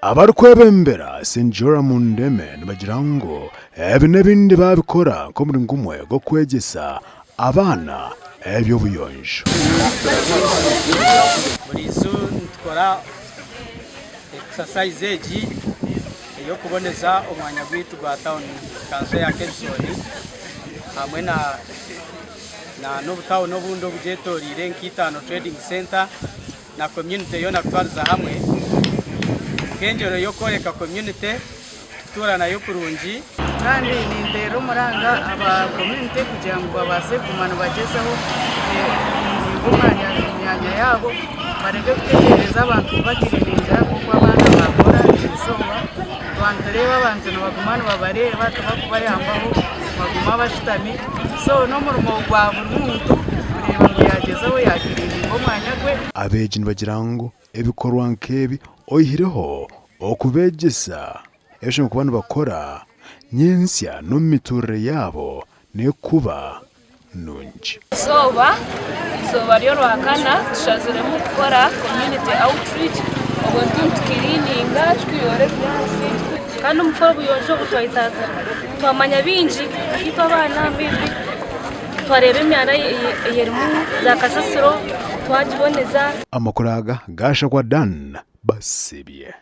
Abarikwebembera St Joram Ndeme nibagira ngu ebi n'ebindi baabikora nk'omurimo gumwe gw'okwegyesa abaana eby'obuyonjo. Buriizo nitukora exercise egi ey'okuboneza omwanya gwaitu gwa tawuni kanso ya Kebisoni hamwe na n'obutawuni obundi obugyetoreire nka Itaano Trading Centre na community yoona kutwariza hamwe nk'engyero y'okworeka community tukutuura nayo kurungi. Kandi ninteera omuranga aba community kugira ngu babaase kuguma nibagyezaho kurinda emyanya yaabo bareke kutegyereza abantu kubakiriningira nk'oku abandi bakora erizooba. Twaba nitureeba abantu nibaguma nibabareeba tibakubayambaho baguma bashutami so n'omurimo gwa buri muntu kureeba ngu yaagyezaho yaakirininga omwanya gwe. Abeegi nibagira ngu ebikorwa nk'ebi oihireho okubeegyesa ebi bashemereire kuba nibakora nyentsya n'omu mituurire yaabo n'ekuba nungi. Eizooba, eizooba ry'orwakana tushaziremu kukora community outreach obwo nituba nitukiriininga tukuyora ebinyaatsi kandi omu kukora obuyonjo obu twamanya bingi itwe abaana maybe twareeba emyanda eyerimu za kasasiro twagiboneza. Amakuru aga gaashakwa Dan Basibye.